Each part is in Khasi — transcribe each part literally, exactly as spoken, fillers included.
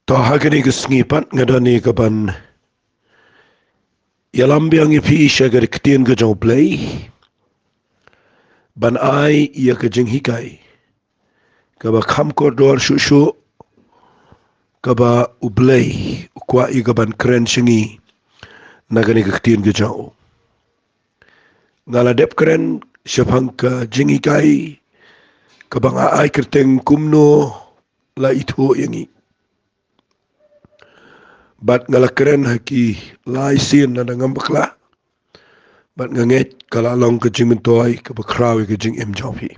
To ha kane ka sngi pat nga don ïa ka ban ïalam biang ïa phi sha ka ktien ka jong U Blei ban ai ïa ka jinghikai kaba kham kordor shuh shuh kaba U Blei u kwah ïa ka ban kren sha ngi na kane ka ktien ka jong u. Nga la dep kren shaphang ka jinghikai kaba nga ai kyrteng Kumno La Ithuh Ïa Ngi. Bad nga la kren ha ki lai sien lada ngam bakla. Bad nga ngeit ka la long ka jingmyntoi kaba khraw ïa ka jingim jong phi.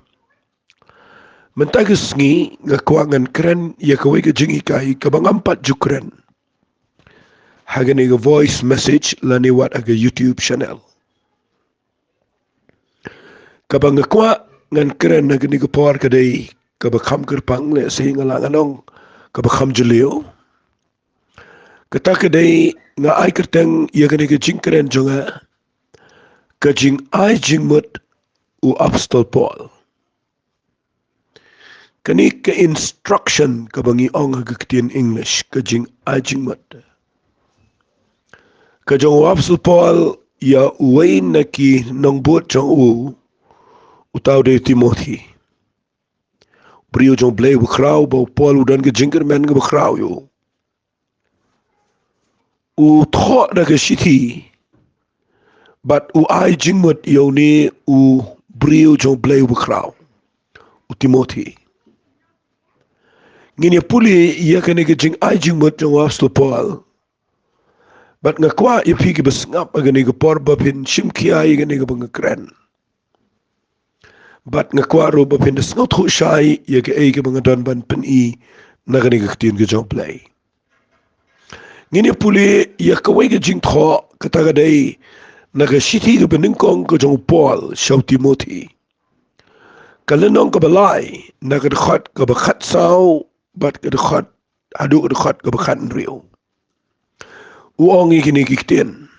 Mynta ka sngi nga kwah ngan kren ïa kawei ka jinghikai kaba ngam pat ju kren ha kane ka voice message lane wat ha ka YouTube channel. Kaba nga kwah ngan kren ha kane ka por ka dei kaba kham kyrpang, lehse nga lah ngan ong kaba kham jylliew. Kata ka dei nga ai kyrteng ïa kane ka jingkren jong nga, ka jingai jingmut u Apostol Paul. Kane ka instruction kaba ngi ong ha ka ktien English, ka jingai jingmut ka jong u Apostol Paul ïa uwei na ki nongbud jong u, uta u dei u Timothi. Briew jong U Blei uba khraw, ba u Paul u don ka jingkyrmen kaba khraw ïa u. U thoh da ka shithi bad u ai jingmut ïa une u briew jong U Blei uba khraw, u Timothi. Ngin ïa pule ïa kane ka jingai jingmut jong u Apostol Paul. Bad nga kwah ïa phi kiba sngap ha kane ka por ba phin shim khia ïa kane kaba nga kren. Bad nga kwah ruh ba phin da sngewthuh shai ïa kaei kaba nga don ban pyni na kane ka ktien ka jong U Blei. Ngin ïa pule ïa kawei ka jingthoh, kata ka dei na ka shithi kaba nyngkong ka jong u Paul sha u Timothi, ka lynnong kaba lai, na ka dkhot kaba khatsaw bad ka dkhot, haduh ka dkhot kaba khathynriew. U ong ïa kine ki ktien: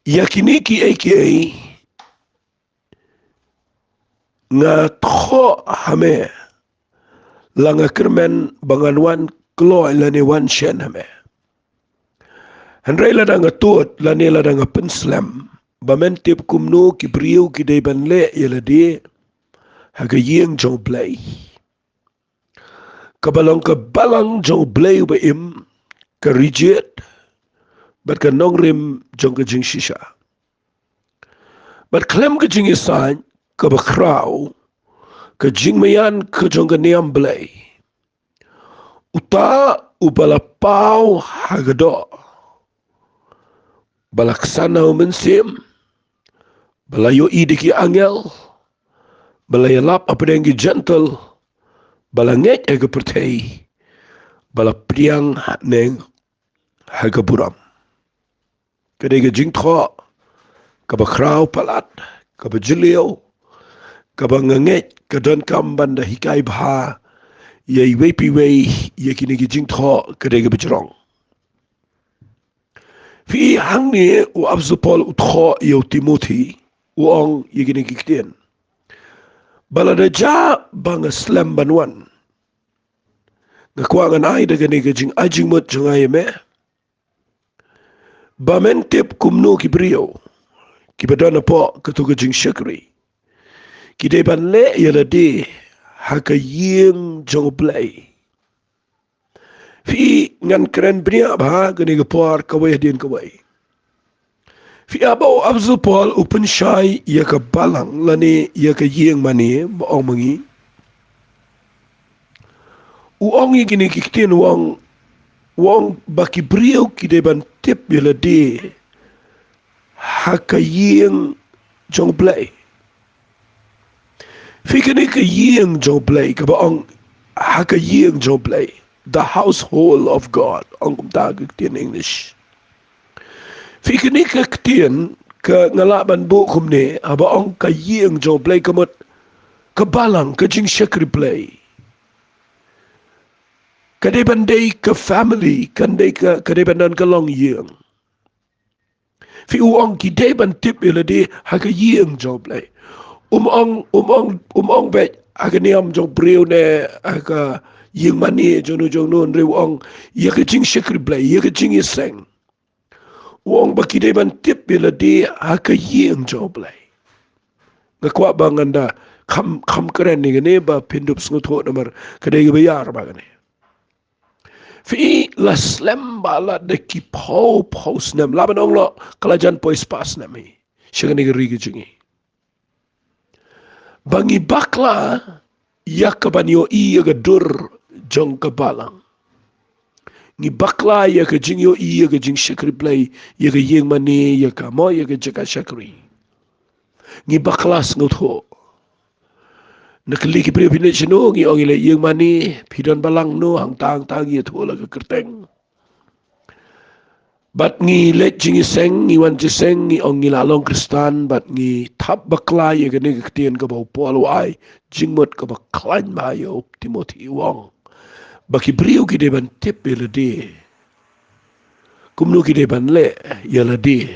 Ïa kine kiei kiei nga thoh ha me, la nga kyrmen ba ngan wan kloi lane wan shen ha me. Hynrei lada nga tud lane lada nga pynslem, ba men tip kumno ki briew ki dei ban leh ïa lade ha ka ïing jong U Blei, kaba long ka balang jong U Blei uba im, ka rijied bad ka nongrim jong ka jingshisha. Bad khlem ka jingïasaid kaba khraw, ka jingmaïan ka jong ka niam Blei, uta uba la paw ha ka doh, ba la ksan ha u Mynsiem, ba la ïohi da ki angel, ba la ïalap hapdeng ki jentil, ba la ngeit ha ka pyrthei, ba la pdiang haneng ha ka burom. Ka dei ka jingthoh kaba khraw palat, kaba jylliew, kaba nga ngeit ka donkam ban da hikai bha ïa iwei pa iwei ïa kine ki jingthoh, ka dei kaba jrong. Phi i, hangne u Apostol Paul u thoh ïa u Timothi, u ong ïa kine ki ktien. Ba lada jia ba nga slem ban wan, nga kwah ngan ai da kane ka jingai jingmut jong nga ïa me, ba men tip kumno ki briew kiba don hapoh kato ka jingshakri ki dei ban leh ïa lade ha ka ïing jong U Blei. Phi i, ngan kren bniah bha kane ka por kawei hadien kawei. Phi i, haba u Apostol Paul u pynshai ïa ka balang lane ïa ka ïing mane, ba ong ma ngi, u ong ïa kine ki ktien, u ong, u ong ba ki briew ki dei ban tip ïa lade ha ka ïing jong U Blei. Phi i, kane ka ïing jong U Blei, kaba ong ha ka ïing jong U Blei, the household of God, ong kumta ka ktien English. Phi i, kane ka ktien ka nga lah ban buh kumne, haba ong ka ïing jong U Blei, ka mut ka balang, ka jingshakri Blei. Ka dei ban dei ka family, kan dei ka, ka dei ban don ka longïing. Phi i, u ong ki dei ban tip ïa lade ha ka ïing jong U Blei. Um ong, um ong, um ong beit ha ka niam jong u briew ne ha ka ïing mane jong no jong no, hynrei u ong ïa ka jingshakri Blei, ïa ka jingïaseng. U ong ba ki dei ban tip ïa lade ha ka ïing jong U Blei. Nga kwah ba ngan da kham, kham kren ïa kane ba phin dup sngewthuh namar ka dei kaba ïar ba kane. Phi i, la slem ba la da ki phew phew snem, la ban ong lo, ka la jan poi spah snem hi sha kane ka ri ka jong ngi, ba ngi bakla ïa ka ban ïohi ïa ka dur jong ka balang. Ngi bakla ïa ka jingïohi ïa ka jingshakri Blei, ïa ka ïing mane, ïa ka mo, ïa ka jaka shakri. Ngi bakla sngewthuh. Na ka liang ki briew phi leit shano, ngi ong ngi leit ïing mane. Phi don balang no, hangta hangta, ngi ïathuh la ka kyrteng. Bad ngi leit jingïaseng, ngi wan jingïaseng, ngi ong ngi la long Khristan, bad ngi thap bakla ïa kane ka ktien kaba u Paul u ai, jingmut kaba khlaiñ bha ïa u Timothi, u ong ba ki briew ki dei ban tip ïa lade kumno ki dei ban leh ïa lade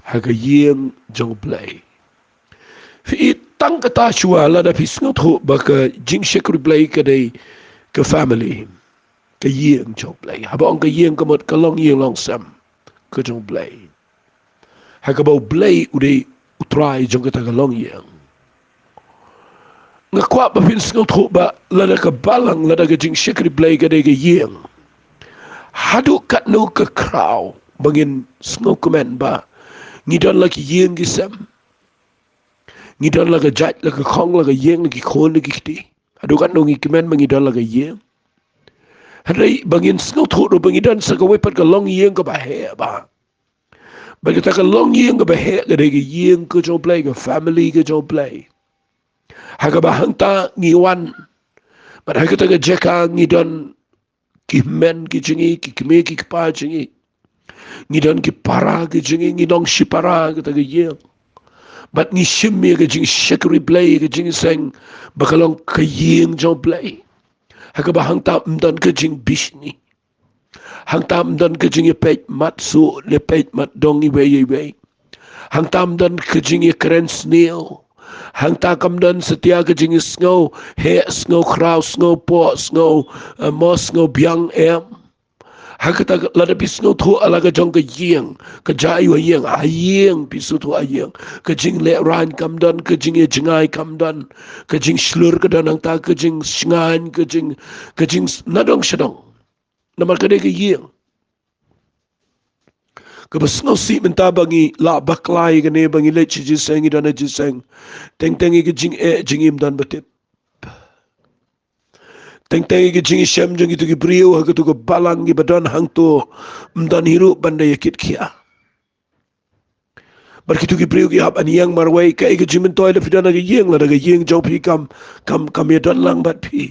ha ka ïing jong U Blei. Phi i, tang kata shuwa, lada phi sngewthuh ba ka jingshakri Blei ka dei ka family, ka ïing jong U Blei. Haba ong ka ïing, ka mut ka longïing longsem ka jong U Blei, ha kaba U Blei u dei U Trai jong kata ka longïing. Nga kwah ba phin sngewthuh ba lada ka balang, lada ka jingshakri Blei ka dei ka ïing, haduh katno ka khraw ba ngin sngewkmen ba ngi don la ki ïing ki sem, ngi don la ka jait, la ka khong, la ka ïing, la ki khun, la ki kti. Haduh katno ngi kmen ba ngi don la ka ïing. Hynrei ba ngin sngewthuh ruh ba ngi don sa kawei pat ka longïing kaba heh bha. Bad kata ka longïing kaba heh ka dei ka ïing ka jong U Blei, ka family ka jong U Blei, ha kaba hangta ngi wan. Bad ha kata ka jaka ngi don ki hynmen ki jong ngi, ki kmie ki kpa jong ngi, ngi don ki para ki jong ngi, ngi long shipara kata ka ïing. Bad ngi shim ïa ka jingshakri Blei, ka jingïaseng, ba ka long ka ïing jong U Blei, ha kaba hangta ym don ka jingbishni. Hangta ym don ka jingïapeit mat suh, ïapeit mat dong iwei ïa iwei. Hangta ym don ka jingïakren sniew. Hangta kam don satia ka jingïasngew heh, sngew khraw, sngew poh, sngew, eh, mo, sngew biang, em. Ha kata ka, lada phi sngewthuh ïa la ka jong ka ïing, ka jaka ïing, ha ïing, phi sngewthuh ha ïing, ka jinglehrain kam don, ka jingïajngai kam don, ka jingshlur ka don, hangta ka jingshngaiñ, ka jing, ka jing, nadong shadong. Namar ka dei ka ïing. Kaba sngewsih mynta ba ngi la bakla ïa kane, ba ngi leit sha jingïaseng, ngi don ha jingïaseng. Teng teng ïa ka jingeh jong ngi ym don ba tip. Teng teng ïa ka jingïashem jong kito ki briew ha kato ka balang kiba don hangto, ym don hi ruh ban da ïa kit khia. Bad kito ki briew ki hap ban ïeng marwei, kaei ka jingmyntoi lada phi don ha ka ïing, lada ka ïing jong phi kam, kam, kam ïadon lang bad phi?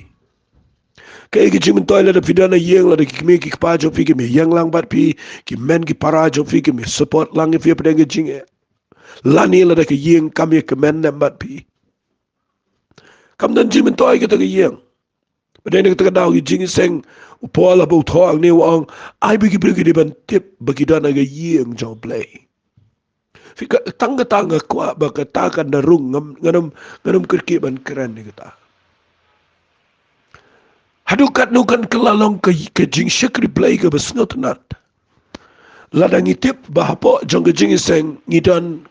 Kaei ka jingmyntoi lada phi don ha ïing, lada ki kmie ki kpa jong phi kim ïeng lang bad phi, ki hynmen ki para jong phi kim support lang ïa phi hapdeng ka jingeh? Lane lada ka ïing kam ïakmen lem bad phi? Kam don jingmyntoi kata ka ïing. Ba dei na kata ka daw ki jingïaseng, u Paul haba u thoh hangne u ong, ai ba ki briew ki dei ban tip ba ki don ha ka ïing jong U Blei. Phi, ka, tang kata nga kwah ba kata kan da rung, ngam, ngan ym, ngan ym kyrkieh ban kren ïa kata. Haduh katno kan kylla long ka, ka jingshakri Blei kaba sngewtynnat, lada ngi tip ba hapoh jong ka jingïaseng ngi don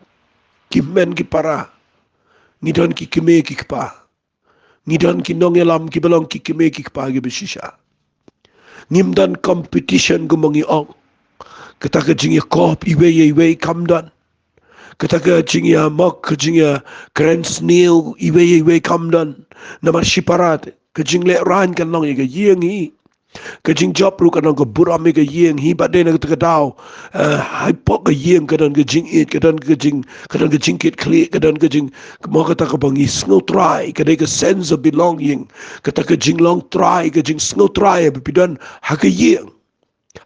ki hynmen ki para, ngi don ki kmie ki kpa, ngi don ki nongïalam kiba long ki kmie ki kpa kiba shisha. Ngim don competition kumba ngi ong. Kata ka jingïakop iwei ïa iwei kam don. Kata ka jingïamok, ka jingïakren sniew iwei ïa iwei kam don. Namar shipara te ka jinglehrain kan long ïa ka ïing hi. Ka jingjop ruh kan long ka burom ïa ka ïing hi. Bad dei na kata ka daw, eh, hapoh ka ïing ka don ka jingïeit, ka don ka jing, ka don ka jingkitkhlieh, ka don ka jing, mo, kata kaba ngi sngewtrai, ka dei ka sense of belonging. Kata ka jinglong trai, ka jingsngewtrai haba phi don ha ka ïing,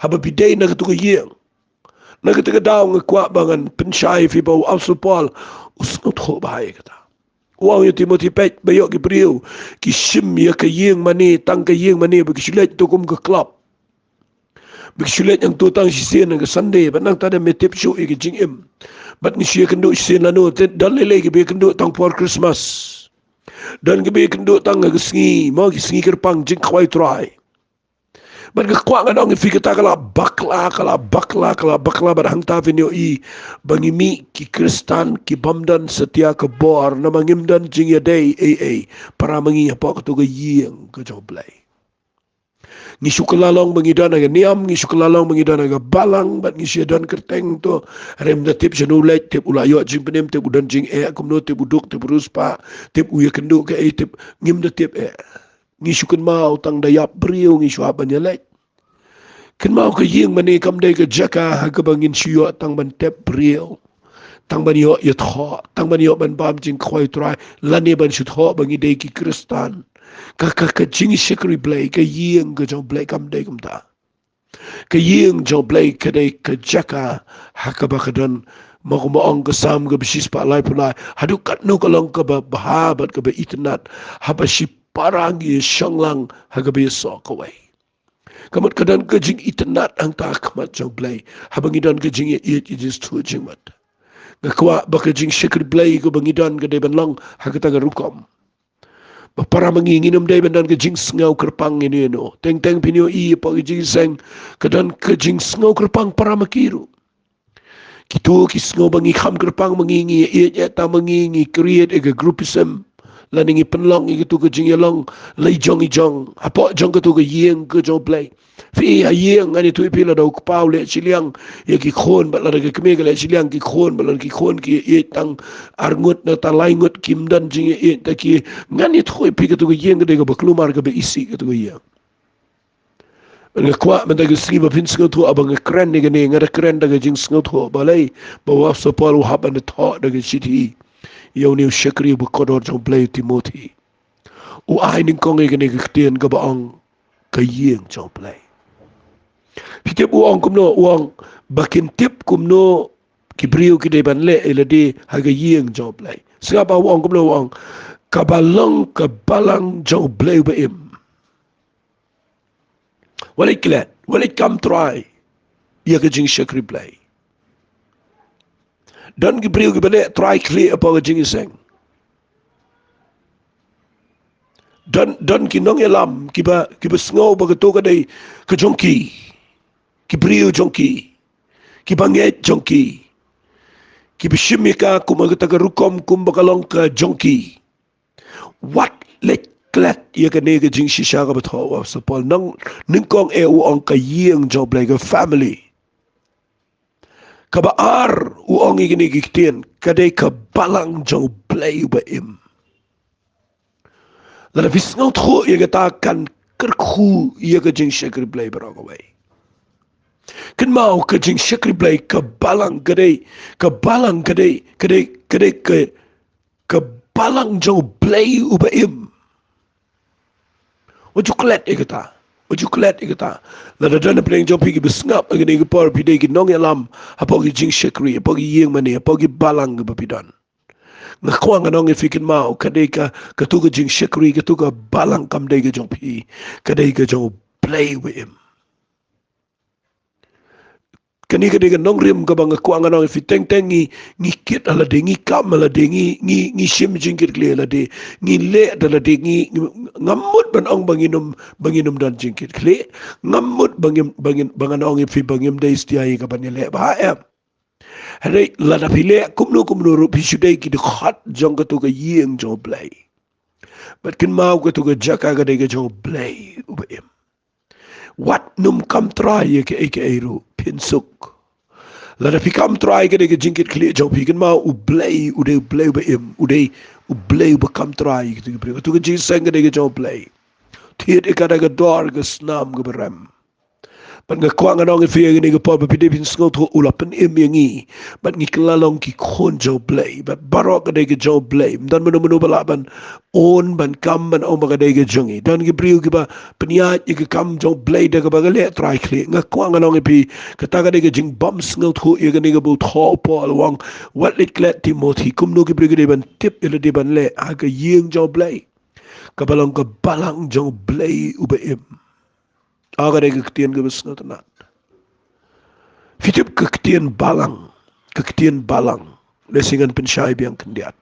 haba phi dei na kato ka ïing. Na kata ka daw nga kwah ba ngan pynshai ïa phi ba u Apostol Paul u sngewthuh bha ïa kata. U ong ïa u Timothi, peit ba ïoh ki briew ki shim ïa ka ïing mane, tang ka ïing mane, ba ki shu leit to kum ka club. Ba ki shu leit hangto tang shisien ha ka Sunday, bad nangta da me tip shuh ïa ka jingim. Bad ngi shu ïakynduh shisien lano, te don lei lei kiba ïakynduh tang por Christmas. Don kiba ïakynduh tang ha ka sngi, mo, ki sngi kyrpang jingkhawai Trai. Bad nga kwah ngan ong ïa phi, kata ka la bakla, ka la bakla, ka la bakla, bad hangta phin ïohi ba ngi mih ki Khristan ki bym don satia ka bor, namar ngim don jingïadei ei ei para ma ngi hapoh kato ka ïing ka jong U Blei. Ngi shu kylla long ba ngi don ha ka niam, ngi shu kylla long ba ngi don ha ka balang, bad ngi shu don kyrteng to. Hynrei ym da tip shano u leit, tip u la ïoh jingpynim, tip u don jingeh kumno, tip u duk, tip u riewspah, tip u ïakynduh kaei, tip, ngim da tip eh. Ngi shu kynmaw tang da ïap briew ngi shu hap ban ïaleit. Kynmaw, ka ïing mane kam dei ka jaka ha kaba ngin shu ïoh tang ban tep briew, tang ban ïoh ïathoh, tang ban ïoh ban bam jingkhawai Trai, lane ban shu thoh ba ngi dei ki Khristan. Ka, ka, ka jingshakri Blei, ka ïing ka jong U Blei kam dei kumta. Ka ïing jong U Blei ka dei ka jaka ha kaba ka don, ma kumba ong ka Salm kaba shispah laiphew lai, haduh katno ka long kaba bha bad kaba itynnat haba shipara ngi shong lang ha kaba ïasoh kawei. Ka mut ka don ka jingitynnat hangta ha khmat jong U Blei haba ngi don ka jingïaieit, ka jingsngewthuh jingmut. Nga kwah ba ka jingshakri Blei kaba ngi don ka dei ban long ha kata ka rukom. Ba para ma ngi ngin ym dei ban don ka jingsngew kyrpang ïano ïano. Teng teng phin ïohi hapoh ki jingïaseng ka don ka jingsngew kyrpang para ma ki ruh. Kito ki sngew ba ngi kham kyrpang ma ngi, ngi ïaieit ïa ta ma ngi, ngi create ïa ka groupism, lane ngi pynlong ïa kato ka jingïalong la i jong i jong hapoh jong kato ka ïing ka jong U Blei. Phi ha ïing, ngan ïathuh ïa phi, lada u kpa u leh shiliang ïa ki khun, bad lada ka kmie ka leh shiliang ki khun, bad lada ki khun ki ïaieit tang ar ngut, nangta lai ngut kim don jingïaieit, ta ki, ngan ïathuh ïa phi, kato ka ïing ka dei kaba kulmar, kaba isih kato ka ïing. Nga kwah mynta ka sngi ba phin sngewthuh, haba nga kren ïa kane, nga da kren da ka jingsngewthuh balei ba u Apostol Paul u hap ban thoh da ka shithi ïa une u shakri uba kordor jong U Blei, u Timothi. U ai nyngkong ïa kane ka ktien kaba ong ka ïing jong U Blei. Phi tip u ong kumno? U ong ba kin tip kumno ki briew ki dei ban leh ïa lade ha ka ïing jong U Blei. Sngap ba u ong kumno, u ong, kaba long ka balang jong U Blei uba im. Wat leit klet, wat leit kam trai ïa ka jingshakri Blei. Don ki briew kiba leh trai khlieh hapoh ka jingïaseng. Don, don ki nongïalam kiba, kiba sngew ba kato ka dei ka jong ki, ki briew jong ki, kiba ngeit jong ki, kiba shim ïa ka kum kata ka rukom kumba ka long ka jong ki. Wat leit klet ïa kane ka jingshisha kaba thoh u Apostol Paul. Nang, nyngkong eh u ong ka ïing jong U Blei, ka family. Kaba ar u ong ïa kine ki ktien, ka dei ka balang jong U Blei uba im. Lada phi sngewthuh ïa kata kan kyrkhu ïa ka jingshakri Blei baroh kawei. Kynmaw, ka jingshakri Blei, ka balang ka dei, ka balang ka dei, ka dei, ka dei ka, ka balang jong U Blei uba im. Wat ju klet ïa kata. Wat ju klet ïa kata. Lada don na pdeng jong phi kiba sngap ha kane ka por, phi dei ki nongïalam hapoh ki jingshakri, hapoh ki ïing mane, hapoh ki balang kiba phi don. Nga kwah ngan ong ïa phi, kynmaw, ka dei ka, kato ka jingshakri, kato ka balang kam dei ka jong phi, ka dei ka jong U Blei uba im. Kane ka dei ka nongrim kaba nga kwah ngan ong ïa phi. Teng teng ngi, ngi kit ha lade, ngi kam ha lade, ngi, ngi, ngi shim jingkitkhlieh ha lade, ngi leh da lade, ngi, ngi, ngam mut ban ong ba ngin ym, ba ngin ym don jingkitkhlieh. Ngam mut ba ngin, ba ngin, ba ngan ong ïa phi ba ngim dei satia ïa ka ban ïaleh bha, em. Hynrei lada phi leh kumno kumno ruh, phi shu dei ki dkhot jong kato ka ïing jong U Blei. Bad kynmaw, kato ka jaka ka dei ka jong U Blei uba im. Wat nym kam trai ïa kaei kaei ruh, phin suk. Lada phi kam trai, ka dei ka jingkitkhlieh jong phi. Kynmaw, U Blei u dei U Blei uba im, u dei U Blei uba kam trai ïa kito ki briew. Kato ka jingïaseng ka dei ka jong U Blei. Thied ïa ka da ka dor ka snam kaba rem. Bad nga kwah ngan ong ïa phi ha kane ka por ba phi dei phin sngewthuh, u la pynim ïa ngi. Bad ngi kylla long ki khun jong U Blei. Bad baroh ka dei ka jong U Blei. Ym don mano mano ba lah ban own, ban kam, ban ong ba ka dei ka jong ngi. Don ki briew kiba pynïaid ïa ka kam jong U Blei da kaba ka leh trai khlieh. Nga kwah ngan ong ïa phi, kata ka dei ka jingbym sngewthuh ïa kane kaba u thoh u Paul, u ong, wat leit klet Timothi, kumno ki briew ki dei ban tip ïa lade ban leh ha ka ïing jong U Blei, kaba long ka balang jong U Blei uba im. Ah, ka dei ka ktien kaba sngewtynnat. Phi tip, ka ktien balang, ka ktien balang, lehse ngan pynshai biang khyndiat.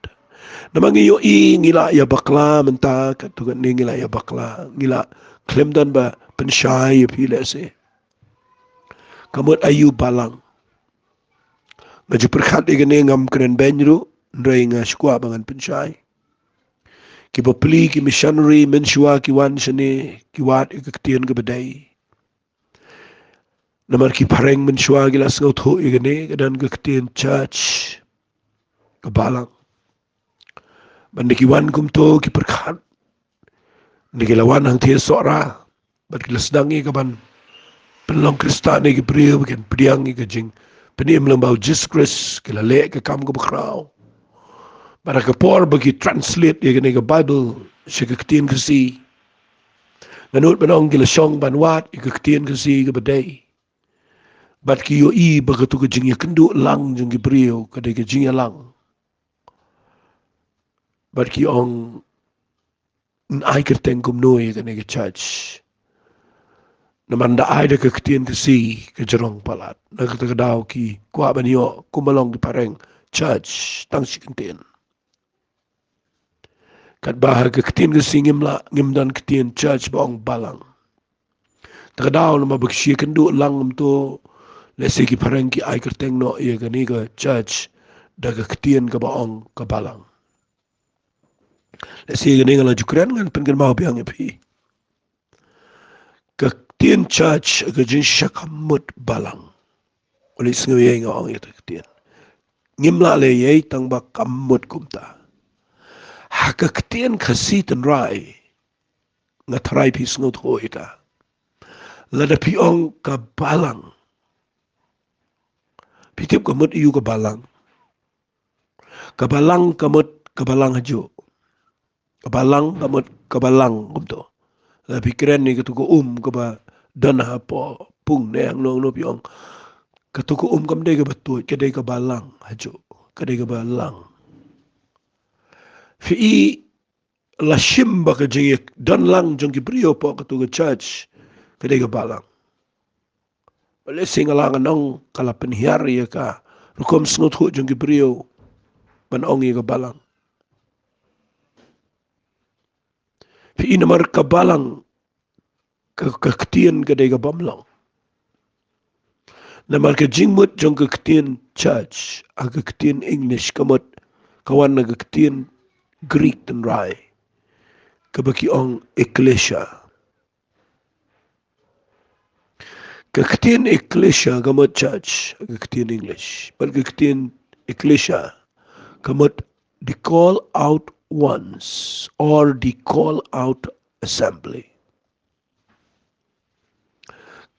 Namar ngi ïohi ngi la ïa bakla mynta, katto katne ngi la ïa bakla, ngi la khlem don ba pynshai ïa phi lehse. Ka mut aïu balang? Nga ju pyrkhat ïa kane, ngam kren beiñ ruh, hynrei nga sngewkwah ba ngan pynshai. Ki bapli, ki missionary, mynshuwa ki wan shane, ki wad ïa ka ktien kaba dei. Namar ki phareng mynshuwa ki la sngewthuh ïa kane, ka don ka ktien church, ka balang. Ban da ki wan kumto ki pyrkhat, da ki la wan hangtei Sohra, bad ki la sdang ïa ka ban pynlong Khristan ïa ki briew, ba kin pdiang ïa ka jingpynim lyngba u Jisu Khrist, ki la leh ka kam kaba khraw. Bad ha ka por ba ki translate ïa kane ka Bible sha ka ktien Khasi, nga nud ban ong ki la shong ban wad ïa ka ktien Khasi kaba dei. Bad ki ïohi ba kato ka jingïakynduh lang jong ki briew ka dei ka jingïalang. Bad ki ong, yn ai kyrteng kumno ïa kane ka church? Namar da ai da ka ktien Khasi ka jrong palat. Na kata ka daw ki kwah ban ïoh kumba long ki phareng, church tang shi kyntien. Katba ha ka ktien Khasi ngim lah, ngim don ktien church ba ong balang. Ta ka daw namar ba ki shu ïakynduh lang kumto, lehse ki phareng ki ai kyrteng noh ïa kane ka church da ka ktien kaba ong ka balang. Lehse ïa kane nga la ju kren, ngan pynkynmaw biang ïa phi. Ka ktien church ka jingshisha ka mut balang. Uli sngew ïa nga ong ïa ka ktien. Ngim lah leh ïa tang ba ka mut kumta. Ha ka ktien Khasi tynrai, nga tharai phi sngewthuh ïa ta. Lada phi ong ka balang, phi tip ka mut aïu ka balang? Ka balang ka mut ka balang hajuh. Ka balang ka mut ka balang kumto. Lada phi kren ïa kato ka um kaba don hapoh pung ne hangno hangno, phi ong kato ka um kam dei kaba tuid, ka dei ka balang hajuh, ka dei ka balang. Phi i la shim ba ka jingïadon lang jong ki briew hapoh kato ka church ka dei ka balang. Lehse nga la ngan ong ka la pynhiar ïa ka rukom sngewthuh jong ki briew ban ong ïa ka balang. Phi i, namar ka balang ka, ka ktien ka dei ka bym long. Namar ka jingmut jong ka ktien church ha ka ktien English ka mut, ka wan na ka ktien Greek tynrai, kaba ki ong ekklesia. Ka ktien ekklesia ka mut church ha ka ktien English, bad ka ktien ekklesia ka mut the call out ones or the call out assembly.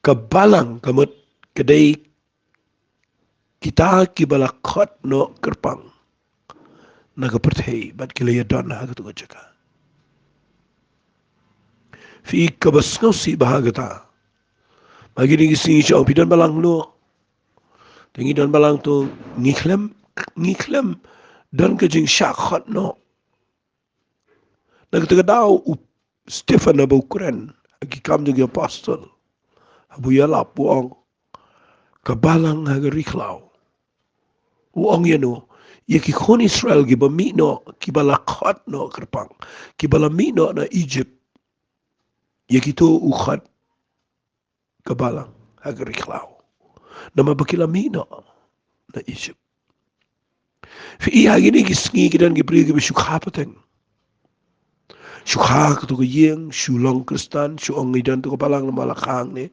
Ka balang ka mut ka dei kita kiba la khot noh kyrpang na ka pyrthei bad ki la ïadon ha kato ka jaka. Phi i, kaba sngewsih bha kata. Ba kine ki sngi shu ong, phi don balang noh. Te ngi don balang to, ngi khlem, ngi khlem don ka jingshah khot noh. Na kata ka daw u Stephen haba u kren ha ki Kam jong ki Apostol, haba u ïalap u ong, ka balang ha ka ri khlaw. U ong ïano? Ïa ki khun Israel kiba mih noh, kiba la khot noh kyrpang, kiba la mih noh na Egypt. Ïa kito u khot ka balang ha ka ri khlaw. Namar ba ki la mih noh na Egypt. Phi i, ha kine ki sngi ki don ki briew kiba shu kha pateng. Shu kha kato ka ïing, shu long Khristan, shu ong ngi don to ka balang namar la kha hangne.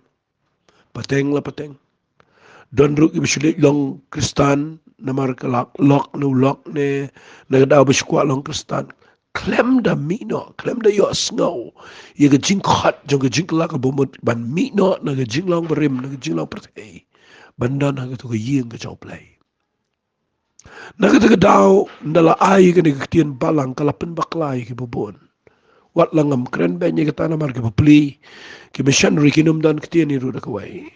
Pateng la pateng. Don ruh kiba shu leit long Khristan namar ka lok, lok ne u lok ne, na ka daw ba shu kwah long Khristan. Khlem da mih noh, khlem da ïohsngew ïa ka jingkhot jong ka jingkylla kaba mut ban mih noh na ka jinglong barim, na ka jinglong pyrthei, ban don ha kato ka ïing ka jong U Blei. Na kata ka daw, ynda la ai kane ka ktien balang, ka la pynbakla ïa kiba bun. Wat la ngam kren beiñ ïa kata namar ki bapli, ki missionary kin ym don ktien hi ruh da kawei.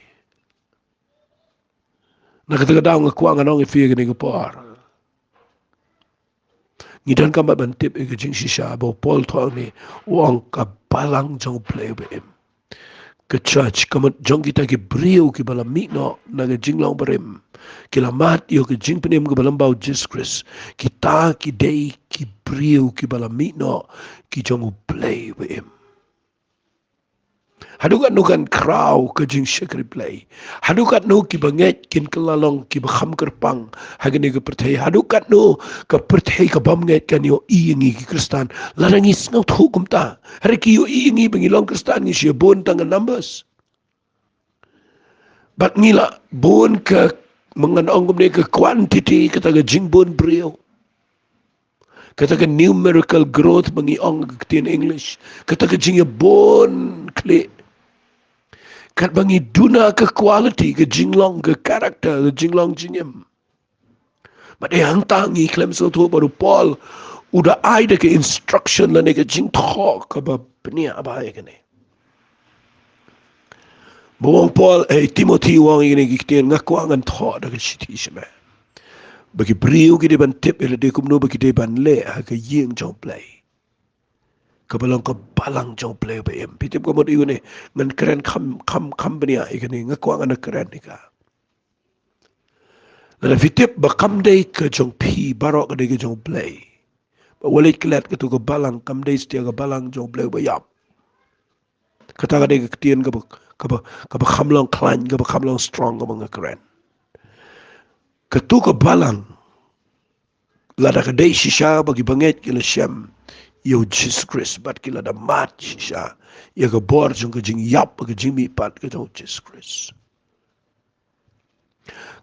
Na kata ka daw nga kwah ngan ong ïa phi ïa kane ka por, ngi donkam bad ban tip ïa ka jingshisha ba u Paul u thoh hangne, u ong ka balang jong U Blei uba im. Ka church ka mut jong kita ki briew kiba la mih noh na ka jinglong barim, Ki la mad ïa ka jingpynim kaba lyngba u Jisu Khrist. Kita ki dei ki briew kiba la mih noh ki jong u Blei ba im. Haduh katno kan khraw ka jingshakri Blei. Haduh katno kiba ngeit kin kylla long kiba kham kyrpang ha kane ka pyrthei. Haduh katno ka pyrthei ka bym ngeit kan ïohi ïa ngi ki Khristan. Lada ngi sngewthuh kumta. Hynrei ki ïohi ïa ngi ba ngi long Khristan, ngi shu bun tang ka numbers. Bad ngi la bun ka, ma ngan ong kumne, ka quantity, kata ka jingbun briew. Kata ka numerical growth ba ngi ong ha ka ktien English. Kata ka jingïabun khlieh. Katba ngi duna ka quality, ka jinglong, ka character, ka jinglong jingim. Bad hangta ngi khlem sngewthuh ba u Paul u da ai da ka instruction lane ka jingthoh kaba bniah bha ïa kane. Ba u ong Paul, eh, Timothy, u ong ïa kine ki ktien, nga kwah ngan thoh da ka shithi sha me. Ba ki briew ki dei ban tip ïa lade kumno ba ki dei ban leh ha ka ïing jong u Blei. Kaba long ka balang jong u Blei ba im. Phi tip ka mut ïa kane, ngan kren kham, kham, kham bniah ïa kane, nga kwah ngan kren ïa ka. Lada phi tip ba kam dei ka jong phi baroh, ka dei ka jong u Blei. Ba u leit klet katu ka balang, kam dei satia ka balang jong u Blei ba ïap. Kata ka dei ka ktien kaba, kaba, kaba kham long khlaiñ, kaba kham long strong, kaba nga kren. Katu ka balang, lada ka dei shisha ba ki bangeit ki la shem ïa u Jisu Khrist, bad ki la da mad shisha ïa ka bor jong ka jingïap, ka jingmihpat ka jong u Jisu Khrist.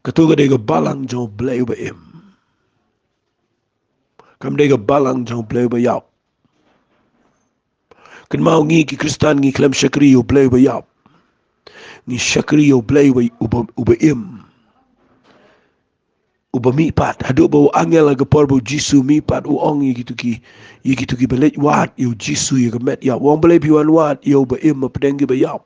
Katu ka dei ka balang jong u Blei uba im. Kam dei ka balang jong u Blei uba ïap. Kynmaw, ngi ki Khristan ngi khlem shakri ïa u Blei uba ïap. Ngi shakri ïa u Blei uba, uba, uba im. Uba mihpat, haduh ba u angel ha ka por ba u Jisu mihpat u ong ïa kitu ki, ïa kitu kiba leit wad ïa u Jisu ïa ka met ïap. U ong balei phi wan wad ïa uba im hapdeng kiba ïap.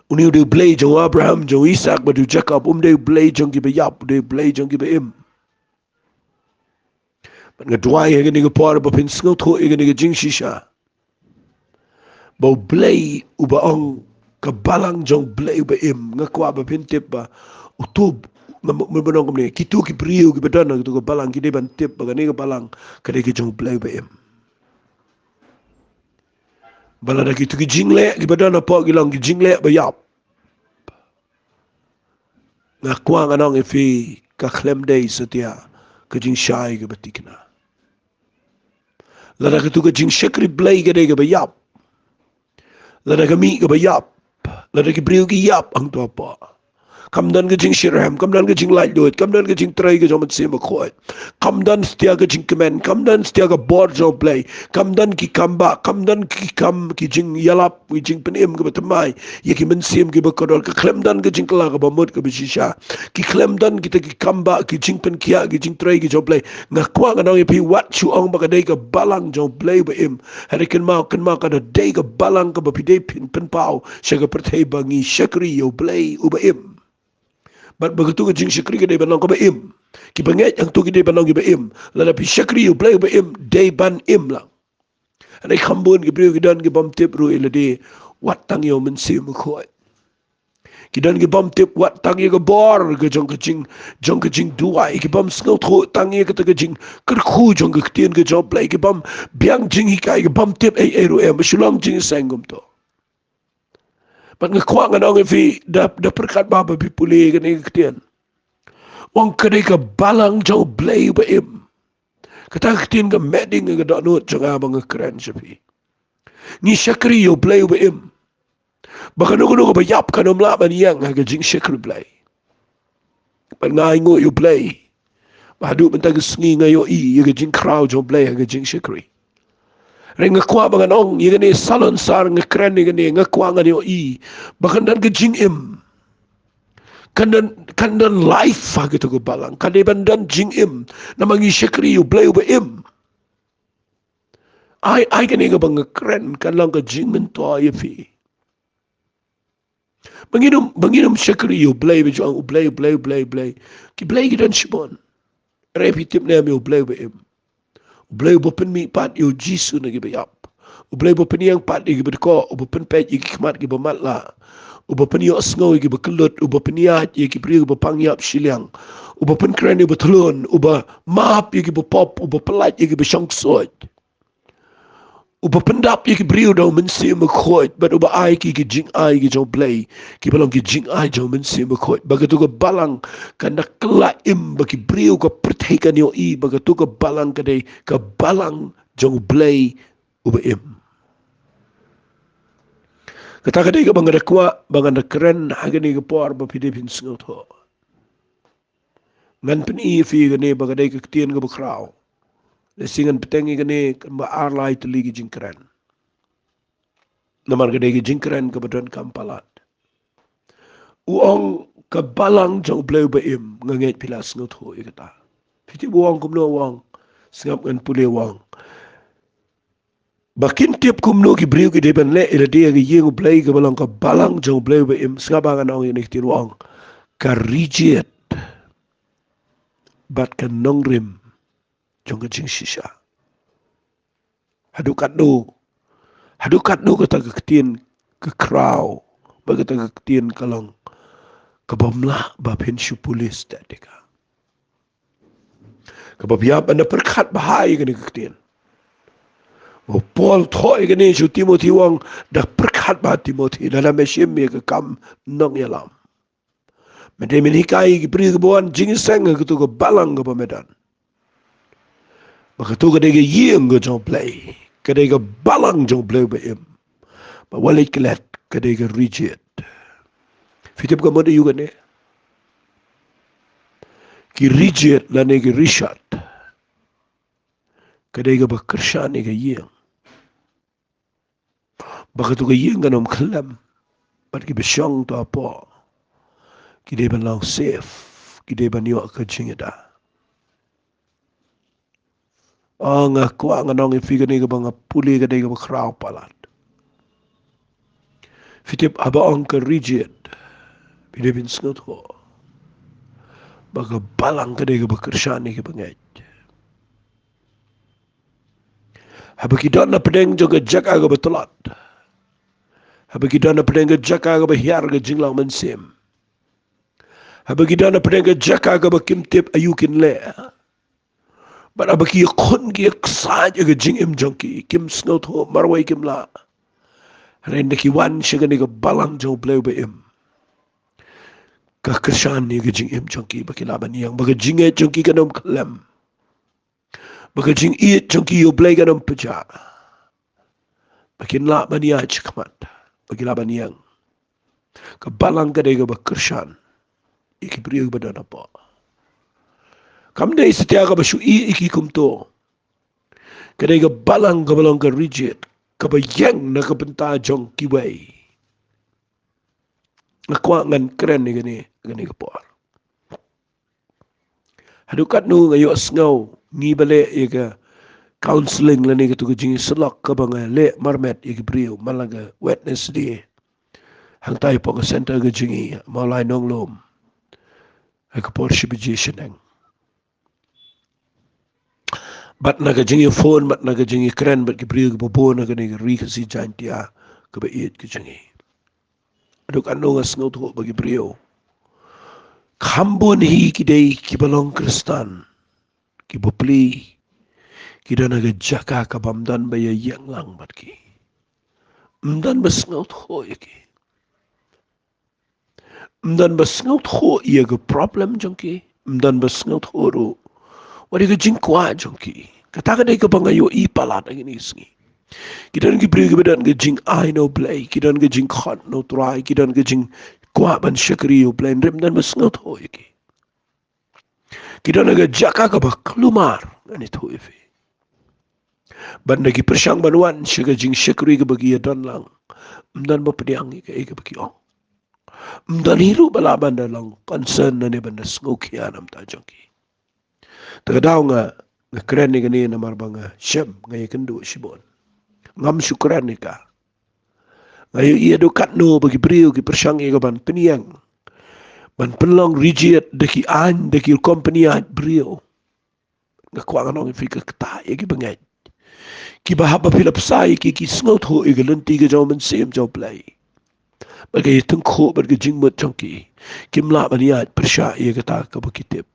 Une u dei u Blei jong u Abraham, jong u Isaak, bad u Jakob, um dei u Blei jong kiba ïap, u dei u Blei jong kiba im. Bad nga duwai ha kane ka por ba phin sngewthuh ïa kane ka jingshisha. Ba u Blei uba ong ka balang jong u Blei uba im, nga kwah ba phin tip ba utu, nga, nga, nga ong kumne, kitu ki briew kiba don ha katu ka balang ki dei ban tip ba kane ka balang ka dei ka jong u Blei uba im. Ba lada kitu ki jingleh kiba don hapoh ki long ki jingleh ba ïap, nga kwah ngan ong ïa phi, ka khlem dei satia ka jingshai kaba thikna. Lada katu ka jingshakri Blei ka dei kaba ïap, lada ka mih kaba ïap, lada ki briew ki ïap hangto hapoh, kam don ka jingshitrhem, kam don ka jinglaitluid, kam don ka jingtrei ka jong u Mynsiem Bakhuid, kam don satia ka jingkmen, kam don satia ka bor jong u Blei, kam don ki kambah, kam don ki kam, ki jingïalap, ki jingpynim kaba thymmai ïa ki mynsiem kiba kordor, ka khlem don ka jingkylla kaba mut kaba shisha, ki khlem don kita ki kambah, ki jingpynkhiah, ki jingtrei ki jong u Blei. Nga kwah ngan ong ïa phi, wat shu ong ba ka dei ka balang jong u Blei uba im. Hynrei kynmaw, kynmaw, ka dei ka balang kaba phi dei phin pynpaw sha ka pyrthei ba ngi shakri ïa u Blei uba im. Bad ba katu ka jingshakri ka dei ban long kaba im. Ki bangeit hangto ki dei ban long kiba im. Lada phi shakri ïa u Blei uba im, dei ban im lang. Hynrei kham bun ki briew ki don ki bym tip ruh ïa lade, wat tang ïa u Mynsiem Bakhuid. Ki don ki bym tip wat tang ïa ka bor ka jong ka jing, jong ka jingduwai, ki bym sngewthuh tang ïa kata ka jingkyrkhu jong ka ktien ka jong u Blei, ki bym biang jinghikai, ki bym tip ei ei ruh em, ba shu long jingïaseng kumto. Bad nga kwah ngan ong ïa phi, da, da pyrkhat ba, ba phi pule kane ka ktien. U ong ka dei ka balang jong u Blei uba im. Kata ka ktien ka meh ding ha ka dohnud jong nga ba nga kren sha phi. Ngi shakri ïa u Blei uba im. Ba kano kano kaba ïap kan ym lah ban ïeng ha ka jingshakri Blei. Bad nga ainguh ïa u Blei ba haduh mynta ka sngi nga ïohi ïa ka jingkhraw jong u Blei ha ka jingshakri. Hynrei nga kwah ba ngan ong ïa kane, salonsar nga kren ïa kane, nga kwah ngan ïohi ba kan don ka jingim. Kan don, kan don life ha katu ka balang. Kan dei ban don jingim. Namar ngi shakri ïa u Blei uba im. Ai, ai kane kaba nga kren kan long ka jingmyntoi ïa phi. Ba ngin ym, ba ngin ym shakri ïa u Blei, ba ju ong u Blei, u Blei, u Blei, u Blei. Ki blei ki don shibun. Hynrei phi tip ne em ïa u Blei uba im? U Blei uba pynmihpat ïa u Jisu na kiba ïap. U Blei uba pynïeng pat ïa kiba dkoh, uba pynpeit ïa ki khmat kiba matlah. Uba pynïohsngew ïa kiba kyllut, uba pynïaid ïa ki briew kiba pang ïap shiliang, uba pynkren ïa kiba thlun, uba map ïa kiba pop, uba pyllait ïa kiba shong ksuid, uba pyndap ïa ki briew da U Mynsiem Bakhuid, bad uba ai ki, ki jingai ki jong U Blei kiba long ki jingai jong U Mynsiem Bakhuid. Ba katu ka balang kan da kylla im, ba ki briew ka pyrthei kan ïohi ba katu ka balang ka dei ka balang jong U Blei uba im. Kata ka dei kaba nga da kwah ba ngan da kren ha kane ka por ba phi dei phin sngewthuh. Ngan pyni ïa phi kane ba ka dei ka ktien kaba khraw. Lehse ngan bteng ïa kane kumba ar lai tylli ki jingkren. Namar ka dei ka jingkren kaba donkam palat. U ong ka balang jong U Blei uba im, nga ngeit phi la sngewthuh ïa kata. Phi tip u ong kumno u ong? Sngap ngan pule u ong. Ba kin tip kumno ki briew ki dei ban leh ïalade ïa ka ïing U Blei kaba long ka balang jong U Blei uba im, sngap ba ngan ong ïa kane ka ktien u ong. Ka rijied bad ka nongrim jong ka jingshisha. Haduh katno, haduh katno kata ka ktien ka khraw, bad kata ka ktien ka long kaba ym lah ba phin shu pule stet ïa ka. Kaba biang ban da pyrkhat bha ïa kane ka ktien. U Paul thoh ïa kane sha u Timothi u ong, da pyrkhat bha Timothi, lada me shim ïa ka kam nongïalam. Me dei men hikai ïa ki briew kiba wan jingïaseng ha katu ka balang kaba me don. Ba katu ka dei ka ïing ka jong U Blei. Ka dei ka balang jong U Blei uba im. Ba wat leit klet ka dei ka rijied. Phi tip ka mut aïu kane? Ki rijied lane ki rishot ka dei kaba kyrshan ïa ka ïing. Ba katu ka ïing kan ym khyllem. Bad kiba shong hapoh ki dei ban long safe. Ki dei ban ïoh ka jingïada. Ah, nga kwah ngan ong ïa phi kane kaba nga pule ka dei kaba khraw palat. Phi tip haba ong ka rijied, phi dei phin sngewthuh ba ka balang ka dei kaba kyrshan ïa kiba ngeit. Haba ki don na pdeng jong ka jaka kaba tlot, haba ki don na pdeng ka jaka kaba hiar ka jinglong mynsiem, haba ki don na pdeng ka jaka kaba kim tip aïu kin leh, bad haba ki ïakhun ki ïaksaid ïa ka jingim jong ki, kim sngewthuh marwei kim lah. Hynrei ynda ki wan sha kane ka balang jong U Blei uba im, ka kyrshan ïa ka jingim jong ki ba ki lah ban ïeng, ba ka jingngeit jong ki kan ym khyllem. Ba ka jingïeit jong ki ïa U Blei kan ym pjah. Ba kin lah ban ïaid shakhmat. Ba ki lah ban ïeng. Ka balang ka dei kaba kyrshan ïa ki briew kiba don hapoh. Kam dei satia kaba shu ïeh ïa ki kumto. Ka dei ka balang kaba long ka rijied, kaba ïeng na ka bynta jong kiwei. Nga kwah ngan kren ïa kane, kane ka por. Haduh katno nga ïohsngew ngi ba leh ïa ka counselling lane katu ka jingïasyllok kaba nga leh marmet ïa ki briew man la ka Wednesday. Hangtai hapoh ka center ka jong ngi, Mawlai Nonglum. Ha ka por shi baje shaneng. Bad na ka jingïaphone, bad na ka jingïakren bad ki briew kiba bun ha kane ka Ri Khasi Jaiñtia kaba ïeit ka jong ngi. Haduh katno nga sngewthuh ba ki briew, kham bun hi ki dei kiba long Khristan, ki bapli, ki don ha ka jaka kaba ym don ba ïaïeng lang bad ki. Ym don ba sngewthuh ïa ki. Ym don ba sngewthuh ïa ka problem jong ki. Ym don ba sngewthuh ruh wat ïa ka jingkwah jong ki. Kata ka dei kaba nga ïohi palat ha kine ki sngi. Ki don ki briew kiba don ka jingai na U Blei, ki don ka jingkhot na U Trai, ki don ka jingkwah ban shakri ïa U Blei, hynrei ym don ba sngewthuh ïa ki. Ki don ha ka jaka kaba kulmar, ngan ïathuh ïa phi. Bad ynda ki pyrshang ban wan sha ka jingshakri kaba ki ïadon lang, ym don ba pdiang ïa kaei kaba ki ong. Ym don hi ruh ba lah ban da long concern lane ban da sngewkhia na ka bynta jong ki. Te ka daw nga, nga kren ïa kane namar ba nga shem, nga ïakynduh shibun. Ngam shu kren ïa ka. Nga ïohi haduh katno ba ki briew ki pyrshang ïa ka ban pynïeng, ban pynlong rijied da ki aiñ, da ki rukom pynïaid briew. Nga kwah ngan ong ïa phi, ka ktah ïa ki bangeit. Kiba haba phi la bsa ïa ki, ki sngewthuh ïa ka lynti ka jong U Mynsiem jong U Blei. bad ka ïatyngkhuh bad ka jingmut jong ki, kim lah ban ïaid pyrshah ïa kata kaba ki tip.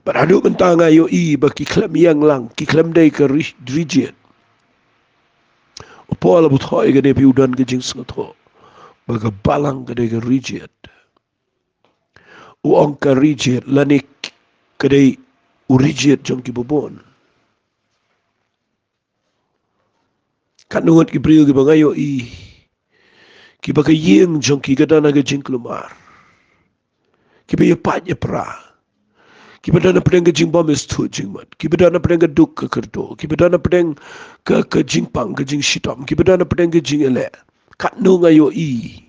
Bad haduh mynta nga ïohi ba ki khlem ïeng lang, ki khlem dei ka ri-, rijied. U Paul u thoh ïa kane, phi, u don ka jingsngewthuh ba ka balang ka dei ka rijied. U ong ka rijied, lane ka dei u rijied jong ki bun. Katno ngut ki briew kiba nga ïohi, kiba ka ïing jong ki ka don ha ka jingkulmar, kiba ïapait ïapra, kiba don hapdeng ka jingbymshemphang jingmut, kiba don hapdeng ka duk ka kyrduh, kiba don hapdeng ka, ka jingpang, ka jingshitom, kiba don hapdeng ka jingeh. Katno nga ïohi,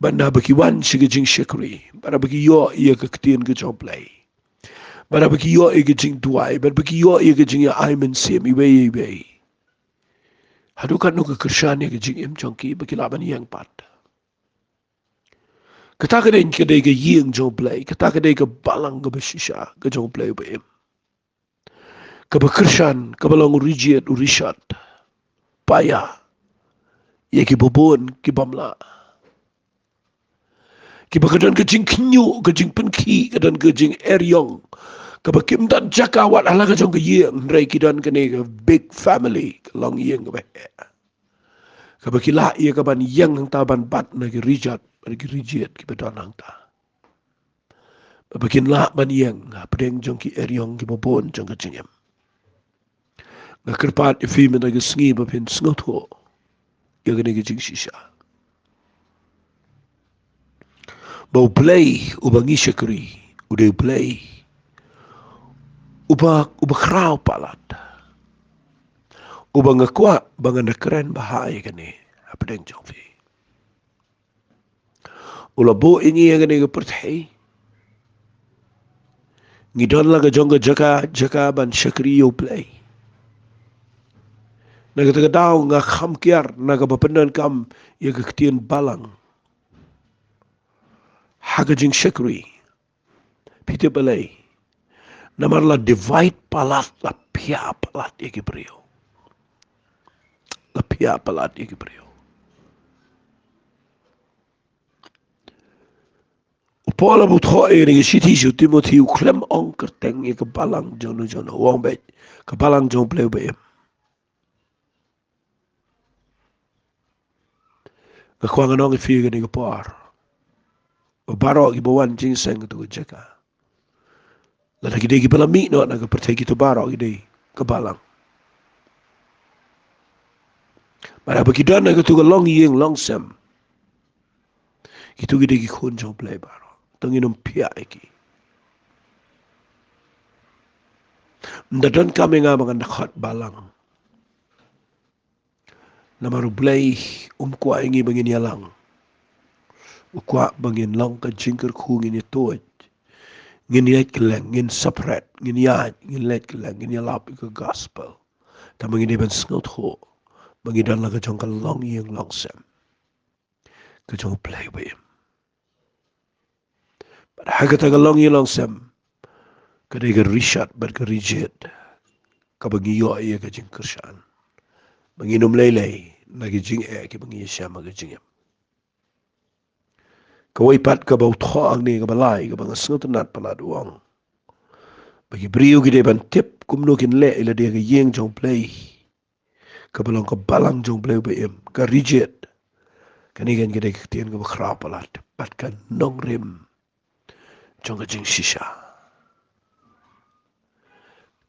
bad haba ki wan sha ka jingshakri, bad haba ki ïoh ïa ka ktien ka jong U Blei, bad haba ki ïoh ïa ka jingduwai, bad haba ki ïoh ïa ka jingïa ai mynsiem iwei ïa iwei, haduh katno ka kyrshan ïa ka jingim jong ki ba ki lah ban ïeng pat. Kata ka dei, ka dei ka ïing jong U Blei, kata ka dei ka balang kaba shisha ka jong U Blei uba im, kaba kyrshan, kaba long u rijied, u rishot, paia ïa ki bun ki bym lah, kiba ka don ka jingkhynñiuh, ka jingpynkhih, ka don ka jingerïong, kaba kim don jaka wat ha la ka jong ka ïing, hynrei ki don kane ka big family, ka longïing kaba heh, kaba ki lah ïa ka ban ïeng hangta ban bat na ki rijied, na ki rijied kiba don hangta, ba kin lah ban ïeng hapdeng jong ki erïong kiba bun jong ka jingim. Nga kyrpad ïa phi mynta ka sngi ba phin sngewthuh ïa kane ka jingshisha, ba U Blei uba ngi shakri u dei U Blei uba, uba khraw palat, uba nga kwah ba ngan da kren bha ïa kane hapdeng jong phi. U la buh ïa ngi ha kane ka pyrthei, ngi don la ka jong ka jaka, jaka ban shakri ïa U Blei. Na kata ka daw nga kham kiar na kaba pyndonkam ïa ka ktien balang ha ka jingshakri. Phi tip balei? Namar la divide palat, la phiah palat ïa ki briew. La phiah palat ïa ki briew. U Paul u thoh ïa kane ka shithi sha u Timothi, u khlem ong kyrteng ïa ka balang jong no jong no, u ong beit ka balang jong U Blei uba im. Nga kwah ngan ong ïa phi kane ka por, ba baroh kiba wan jingïaseng katu ka jaka, lada ki dei kiba la mih noh na ka pyrthei, kito baroh ki dei ka balang. Bad haba ki don ha katu ka longïing longsem, kito ki dei ki khun jong U Blei baroh. To ngin ym phiah ïa ki. Ym da donkam ïa nga ba ngan da khot balang. Namar U Blei um kwah ïa ngi ba ngin ïalang. U kwah ba ngin long ka jingkyrkhu, ngin ïatuid, ngin ïaid kylleng, ngin separate, ngin ïaid, ngin leit kylleng, ngin ïalap ïa ka gospel. Tangba ngi dei ban sngewthuh ba ngi don la ka jong ka longïing longsem ka jong U Blei uba im. Bad ha kata ka longïing longsem, ka dei ka rishot bad ka rijied kaba ngi ïoh ïa ka jingkyrshan, ba ngin ym lei lei na ki jingeh kiba ngi ïashem ha ka jingim. Kawei pat kaba u thoh hangne, kaba lai, kaba nga sngewtynnat palat, u ong ba ki briew ki dei ban tip kumno kin leh ïa lade ha ka ïing jong U Blei, kaba long ka balang jong U Blei uba im, ka rijied. Kane kan ka dei ka ktien kaba khraw palat, bad ka nongrim jong ka jingshisha.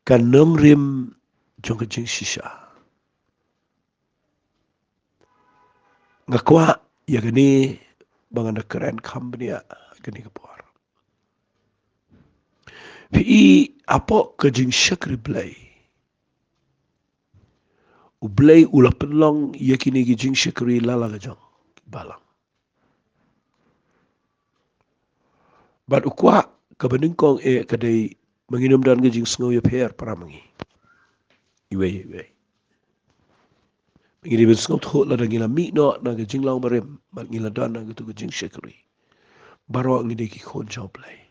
Ka nongrim jong ka jingshisha. Nga kwah ïa kane ba ngan da kren kham bniah ha kane ka por. Phi i, hapoh ka jingshakri Blei, U Blei u la pynlong ïa kine ki jingshakri la la ka jong ki balang. Bad u kwah kaba nyngkong eh ka dei ba ngin ym don ka jingsngew ïapher para ma ngi iwei ïa iwei. Ngi dei ban sngewthuh lada ngi la mih noh na ka jinglong barim bad ngi la don ha katu ka jingshakri, baroh ngi dei ki khun jong U Blei.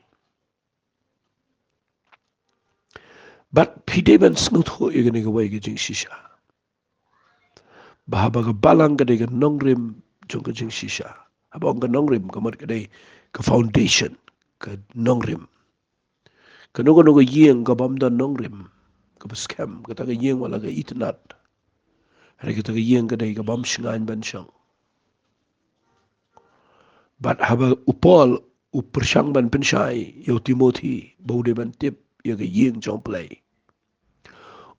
Bad phi dei ban sngewthuh ïa kane kawei ka jingshisha, ba haba ka balang ka dei ka nongrim jong ka jingshisha. Haba ong ka nongrim, ka mut ka dei ka foundation, ka nongrim. Kano kano ka ïing kaba ym don nongrim, kaba skhem, kata ka ïing wat la ka itynnad. Hynrei kata ka ïing ka dei kaba ym shngaiñ ban shong. Bad haba u Paul u pyrshang ban pynshai ïa u Timothi ba u dei ban tip ïa ka ïing jong U Blei,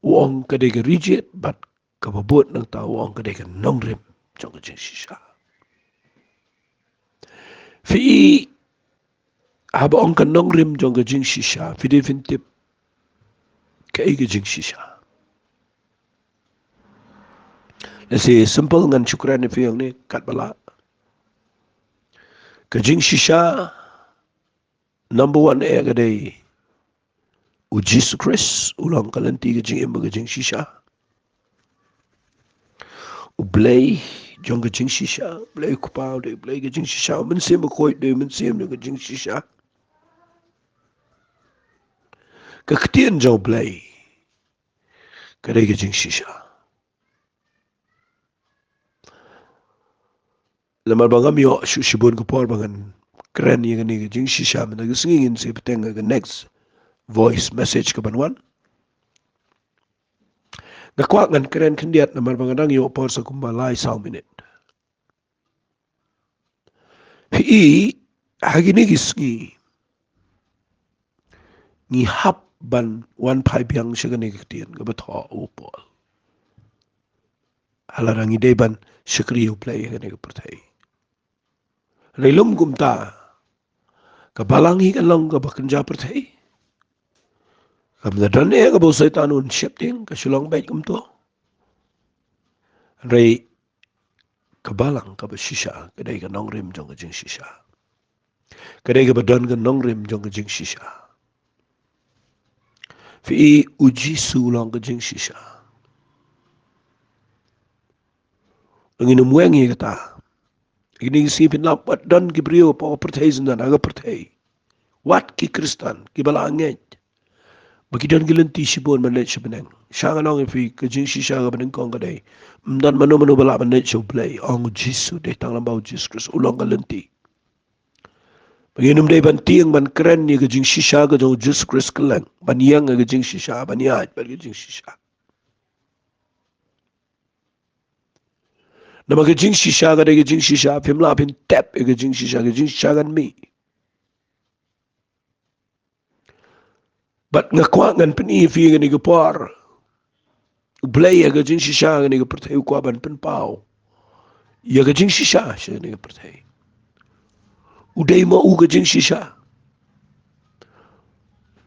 u ong ka dei ka ri jied, bad kaba bud nangta u ong ka dei ka nongrim jong ka jingshisha. Phi i, haba ong ka nongrim jong ka jingshisha, phi dei phin tip kaei ka jingshisha. Lehse simple, ngan shu kren ïa phi hangne katba lah. Ka jingshisha number one eh ka dei U Jisu Khrist, u long ka lynti ka jingim bad ka jingshisha. U Blei jong ka jingshisha, U Blei u Kpa u dei U Blei ka jingshisha, U Mynsiem Bakhuid u dei U Mynsiem jong ka jingshisha. Ka ktien jong U Blei ka dei ka jingshisha. Namar ba ngam ïoh shuh shibun ka por ba ngan kren ïa kane ka jingshisha mynta ka sngi, ngin sa bteng ha ka next voice message kaban wan. Nga kwah ngan kren khyndiat namar ba nga dang ïoh por sa kumba lai saw minit. Phi i, ha kine ki sngi ngi hap ban wan phai biang sha kane ka ktien kaba thoh u Paul. Halor ngi dei ban shakri ïa U Blei ha kane ka pyrthei. Hynrei lym kumta, ka balang hi ka long kaba kynja pyrthei. Kam da don eh kaba u Soitan un sheptieng, ka shu long beit kumto. Hynrei ka balang kaba shisha ka dei ka nongrim jong ka jingshisha. Ka dei kaba don ka nongrim jong ka jingshisha. Phi i, U Jisu u long ka jingshisha. Ngin ym weng ïa kata. Kine ki sngi phin lap, wat don ki briew hapoh ka pyrthei syndon, ha ka pyrthei, wat ki Khristan kiba la ngeit ba ki don ki lynti shibun ban leit sha bneng. Sha nga ong ïa phi, ka jingshisha kaba nyngkong ka dei, ym don mano mano ba lah ban leit sha U Blei, ong U Jisu, dei tang lyngba U Jisu Khrist, u long ka lynti. Ba ngin ym dei ban tieng ban kren ïa ka jingshisha ka jong U Jisu Khrist kylleng, ban ïeng ha ka jingshisha, ban ïaid bad ka jingshisha. Namar ka jingshisha ka dei ka jingshisha, phim lah phin tep ïa ka jingshisha, ka jingshisha kan mih. Bad nga kwah ngan pyni ïa phi kane ka por, U Blei ha ka jingshisha kane ka pyrthei u kwah ban pynpaw ïa ka jingshisha sha kane ka pyrthei. U dei ma u ka jingshisha.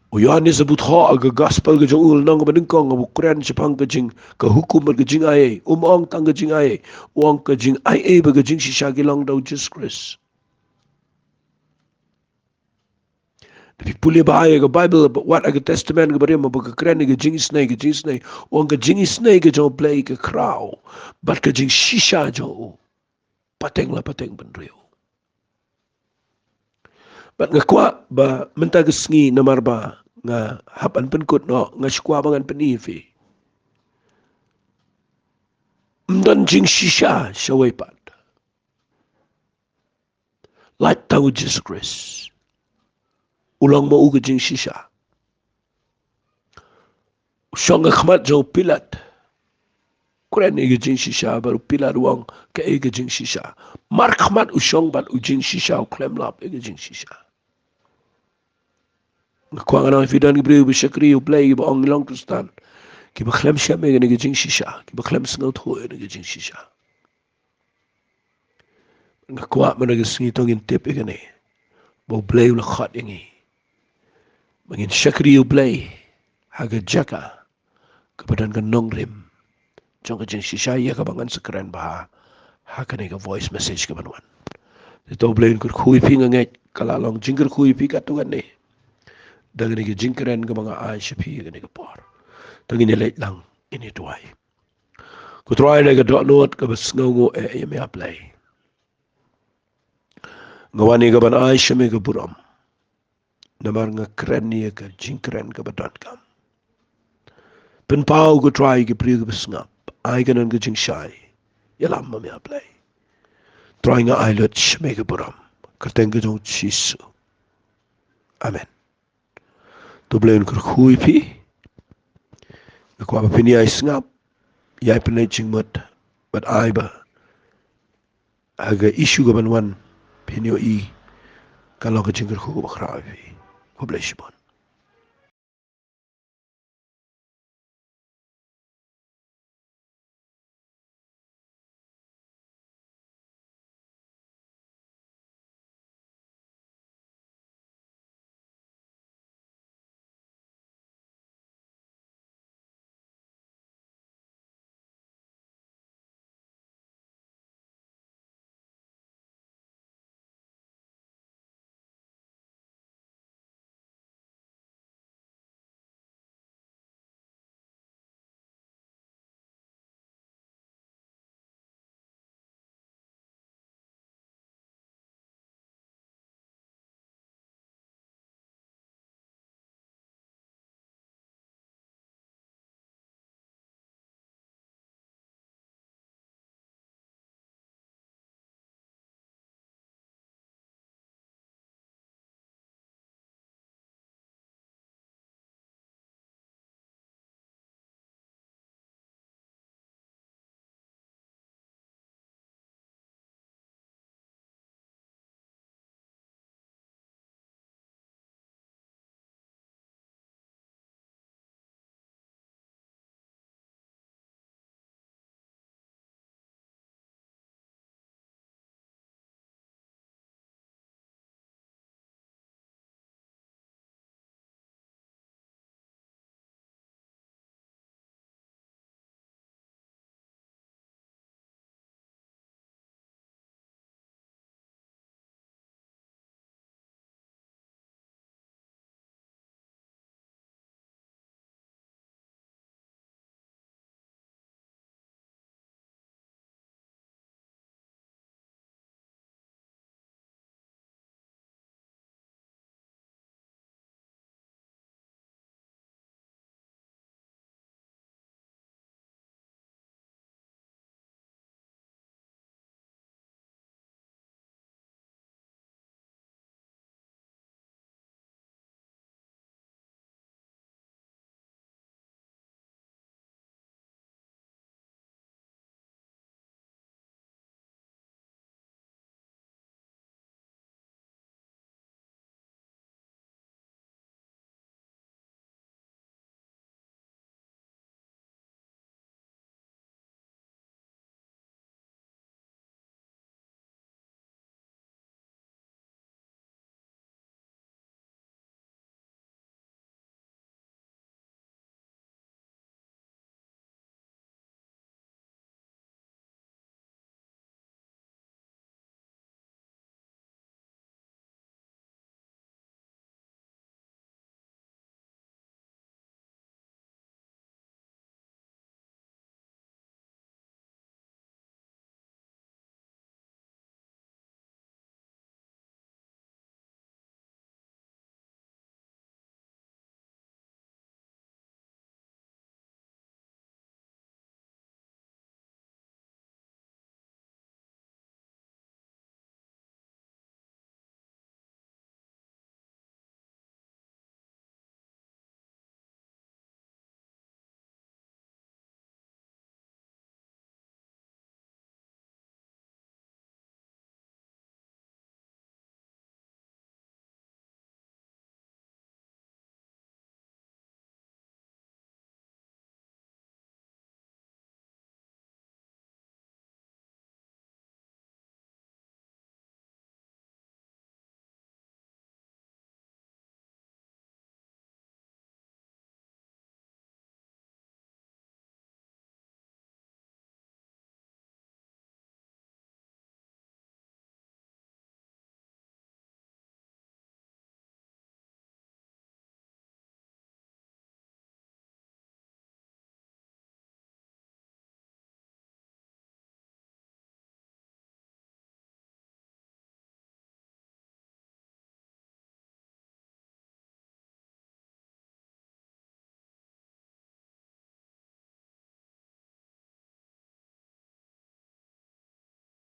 U Ïohannes u thoh ha ka gospel ka jong u, lynnong kaba nyngkong, u kren shaphang ka jing, ka hukum bad ka jingaiei. Um ong tang ka jingaiei, u ong ka jingaiei bad ka jingshisha ki long da U Jisu Khrist. Da phi pule bha ïa ka Baibl, wat ha ka Testament kaba rim, ba ka kren ïa ka jingisynei, ka jingisynei, u ong ka jingisynei ka jong U Blei ka khraw bad ka jingshisha jong u pateng la pateng bynriew. Bad nga kwah ba mynta ka sngi, namar ba nga hap ban pynkut noh, nga shu kwah ba ngan pyni ïa phi, ym don jingshisha shawei pat. Lait tang U Jisu Khrist, u long ma u ka jingshisha. U shong ha khmat jong u Pilat, kren ïa ka jingshisha, bad u Pilat u ong kaei ka jingshisha. Markhmat u shong bad u jingshisha, u khlem lap ïa ka jingshisha. Nga kwah ngan ong, phi don ki briew ba shakri ïa U Blei, kiba ong ngi long Khristan, kiba khlem shem ïa kane ka jingshisha, kiba khlem sngewthuh ïa kane ka jingshisha. Nga kwah mynta ka sngi to ngin tip ïa kane, ba U Blei u la khot ïa ngi ba ngin shakri ïa U Blei ha ka jaka kaba don ka nongrim jong ka jingshisha, ïa kaba ngan sa kren bha ha kane ka voice message kaban wan. Te to U Blei un kyrkhu ïa phi, nga ngeit ka la long jingkyrkhu ïa phi katto katne da kane ka jingkren kaba nga ai sha phi ha kane ka por. To ngin ïa leit lang, ngin ïa duwai. Ko Trai, na ka dohnud kaba sngewnguh eh ïa me, A Blei, nga wan ïa kaban ai sha me ka burom, namar nga kren ïa ka jingkren kaba donkam. Pynpaw, ko Trai, ki briew kiba sngap, ai ka don ka jingshai. Ïalam ma me, A Blei. Trai nga ai lut sha me ka burom. Kyrteng ka jong u Jisu. Amen. To Blei un kyrkhu ïa phi. Nga kwah ba phin ïai sngap, ïai pynleit jingmut, bad ai ba ha ka issue ka ban wan phin ïohi ka long ka jingkyrkhu kaba khraw ïa phi. Khublei shibun.